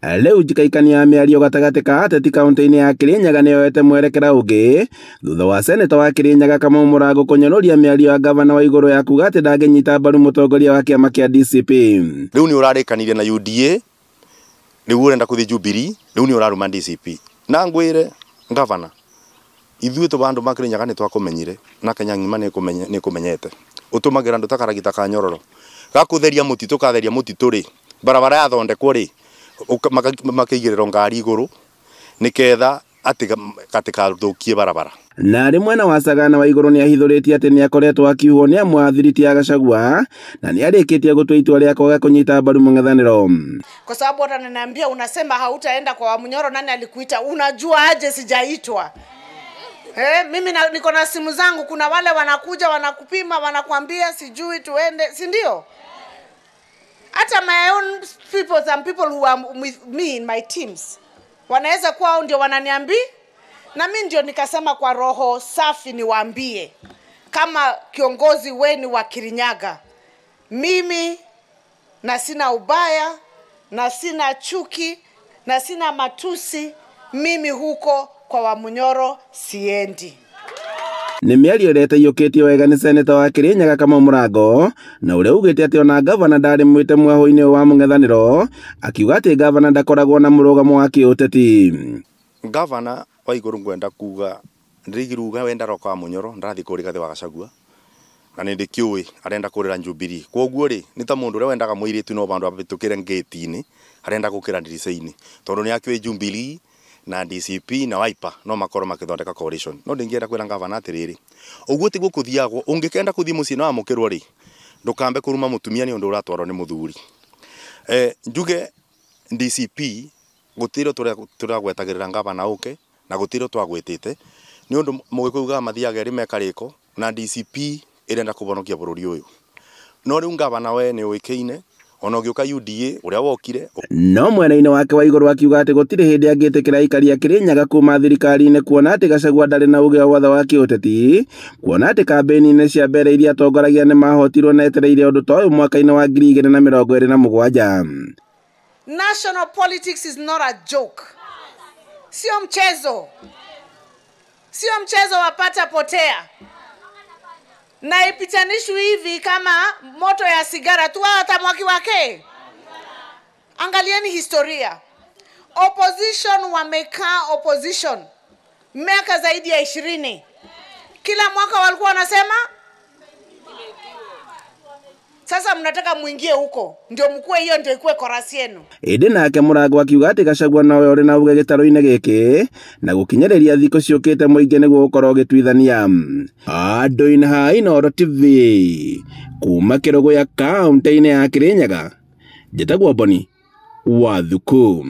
Rĩu njikaikania ya mĩario gatagatĩ ka ateti kaunti-inĩ ya Kirinyaga nĩyoete mwerekera ũngĩ thutha wa seneta wa Kirinyaga Kamau Mũrango kũnyũrũria mĩario ya gavana wa igũrũ ya kuga atĩ ndangĩnyita mbaru mũtongoria wa kĩama kĩa DCP. Rĩu nĩ ũrarĩkanire na UDA, rĩu ũrenda kũthiĩ Jubilee, rĩu nĩ ũraruma DCP. Na ngwĩre gavana, ithuĩ tũ bandu ma Kirinyaga nĩ twakũmenyire na Kenya ng'ima nĩ kũmenyete. Ũtũmagĩra andũ ta karagita ka nyororo gakũtheria mũtitũ, katheria mũtitũ rĩ, barabara yathondekwo rĩ, makaigĩrĩrwo ngari igũrũ nĩketha atĩ gatikathũkie barabara. Na arĩ mwena wa Sagana wa igũrũ nĩahithũrĩtie atĩ nĩakoretwo akiuhwo nĩ amwe a thiriti ya Gachagua na nĩarĩkĩtie gũtua itua rĩa kwaga kũnyita mbaru mũng'ethanĩro. Kwa sababu watu wananiambia unasema hautaenda kwa Wamunyoro, nani alikuita? Unajua aje sijaitwa? Mimi niko na simu zangu, kuna wale wanakuja wanakupima wanakuambia sijui tuende, si ndio? Hata my own people, some people who are with me in my teams wanaweza kuwa hao ndio wananiambia, na mimi ndio nikasema kwa roho safi niwaambie kama kiongozi wenu wa Kirinyaga, mimi na sina ubaya na sina chuki na sina matusi, mimi huko kwa Wamunyoro siendi. Nĩ mĩario ĩrĩa ĩtaiyũkĩtio wega nĩ seneta wa Kirinyaga Kamau Mũrango na ũrĩa ugĩte atĩ ona gavana ndarĩ mwĩte mwahũ-inĩ wa mũng'ethanĩro, akiuga atĩ gavana ndakoragwo na mũrũgamo wa kĩũteti. Gavana wa igũrũ ngwenda kuga ndĩrigiruga wenda roka wa Munyoro ndarathiĩ kũrĩ Rigathĩ wa Gachagua na nĩ ndĩkĩũĩ arenda kũrĩra Jubilee, kwoguo rĩ nĩ ta mũndũ ũrĩa wendaga mũirĩtu no bandũ abĩtũkĩre ngĩti-inĩ arenda gũkĩra ndirica-inĩ tondũ nĩ akĩũĩ Jubilee na DCP na Wiper no makorwo makĩthondeka coalition. No ndingĩenda kwĩra gavana atĩrĩrĩ, ũguo tiguo kũthiagwo, ũngĩkenda kũthiĩ mũciĩ na wamũkĩrwo rĩ, ndũkambe kũruma mũtumia nĩ ũndũ ũratwarwo nĩ mũthuri. Njuge DCP gũtirĩ tũragwetagĩrĩra gavana ũke na gũtirĩ twagwĩtĩte nĩ ũndũ mũgĩkũyũ ugaga mathiaga erĩ mekarĩko na DCP ĩrenda kũhonokia bũrũri ũyũ. No rĩu gavana we nĩ ũĩkaine ona ũgĩũka UDA ũrĩa wokire. No mwena-inĩ wake wa igũrũ akiuga atĩ gũtirĩ hĩndĩ angĩtĩkĩra aikari a Kirinyaga kuma thirikari-inĩ kuona atĩ Gachagua ndarĩ na ũgĩ o wothe wa kĩũteti, kuona atĩ kambĩini-inĩ cia mbere iria atongoragia nĩ mahotirwo na etereire ũndũ ta ũyũ mwaka-inĩ wa 2027. National politics is not a joke. Sio mchezo. Sio mchezo wa pata potea. Na ipitanishwi hivi kama moto ya sigara tu hata mwaki wake. Angalieni historia. Opposition wamekaa opposition miaka zaidi ya 20. Kila mwaka walikuwa wanasema sasa mnataka muingie huko ndio mkue, hiyo ndio ikue korasi yenu. Ĩndĩ nake Mũrango akiuga atĩ Gachagua nowe ũrĩ na uge gĩtarũ-inĩ gĩkĩ na gũkinyĩrĩria thikũ ciũkĩte mũingĩ nĩguo gũkorwo ũgĩtuithania. Andũ-inĩ ha Inooro TV kuma Kĩrũgũya kaunti-inĩ ya Kirinyaga, njĩtagwo Boni wa Thuku.